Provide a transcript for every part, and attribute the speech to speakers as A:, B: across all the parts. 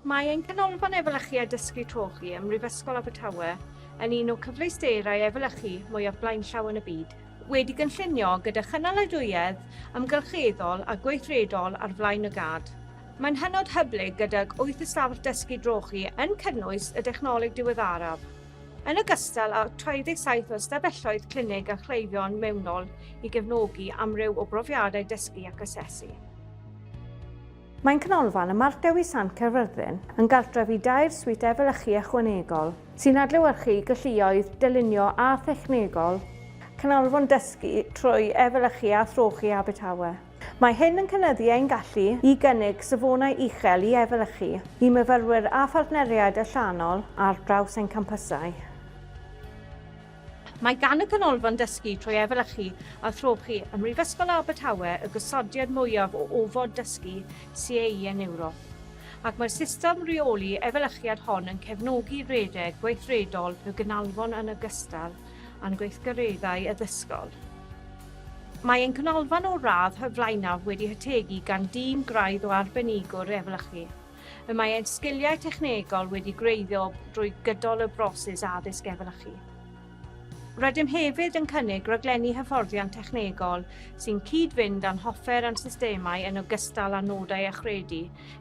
A: Mae ein Canolfan Efelychu a Dysgu Trochi ym Mhrifysgol Abertawe yn un o'r cyfleusterau efelychu mwyaf blaenllaw yn y byd. Wedi gynllunio gyda chynaladwyedd amgylcheddol a gweithredol ar flaen y gad. Mae'n hynod hyblyg gydag wyth ystafell dysgu drochi yn cynnwys y dechnoleg diweddaraf, yn ogystal â 37 o ystafelloedd clinig a chleifion mewnol i gefnogi amryw o brofiadau dysgu ac asesu. Mae'n canolfan ym Mharc Dewi Sant Caerfyrddin yn gartref i dair swît efelychu ychwanegol sy'n adlewyrchu galluoedd dylunio a thechnegol Canolfan Dysgu trwy Efelychu a Throchi Abertawe. Mae hyn yn cynyddu ein gallu i gynnig safonau uchel i efelychu i myfyrwyr a phartneriaid allanol ar draws ein campysau. Mae gan y Ganolfan Dysgu trwy Efelychu a Throchi ym Mhrifysgol Abertawe y gosodiad mwyaf o ofod dysgu CAE yn Ewrop, ac mae'r system rheoli efelychiad hon yn cefnogi rhedeg gweithredol y ganolfan yn ogystal â'n gweithgareddau addysgol. Mae ein canolfan o'r radd flaenaf wedi hategu gan dîm graidd o arbenigwr efelychu. Y mae ein sgiliau technegol wedi gwreiddio drwy gydol y broses addysg efelychu. Rydym hefyd yn cynnig rhaglenni hyfforddiant technegol sy'n cyd-fynd â'n hoffer a'n systemau yn ogystal â nodau achredu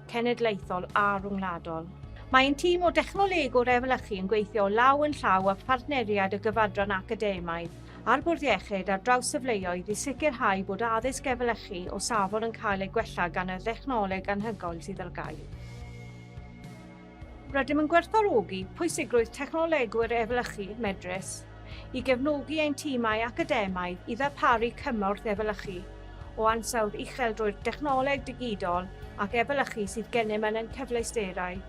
A: cenedlaethol a rhyngwladol. Mae ein tîm o dechnolegwr efelychu yn gweithio law yn llaw â phartneriaid y gyfadran academaidd a'r Bwrdd Iechyd ar draws safleoedd i sicrhau bod addysg efelychu o safon yn cael ei gwella gan y dechnoleg anhygoel sydd ar gael. Rydym yn gwerthfawrogi pwysigrwydd technolegwyr efelychu medrus i gefnogi ein timau academaidd i ddarparu cymorth efelychu o ansawdd uchel drwy'r dechnoleg digidol ac efelychu sydd gennym yn ein cyfleusterau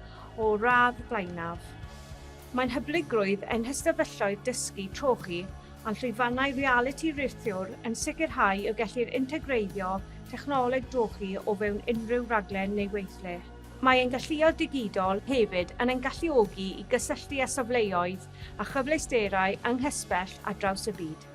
A: o'r radd flaenaf. Mae'n hyblygrwydd ein hystafelloedd dysgu trochi a'n llwyfannau realiti rhithiwr yn sicrhau y gellir integreiddio technoleg drochi o fewn unrhyw raglen neu weithle. Mae ein galluoedd digidol hefyd yn ein galluogi i gysylltu â safleoedd a chyfleusterau anghysbell ar draws y byd.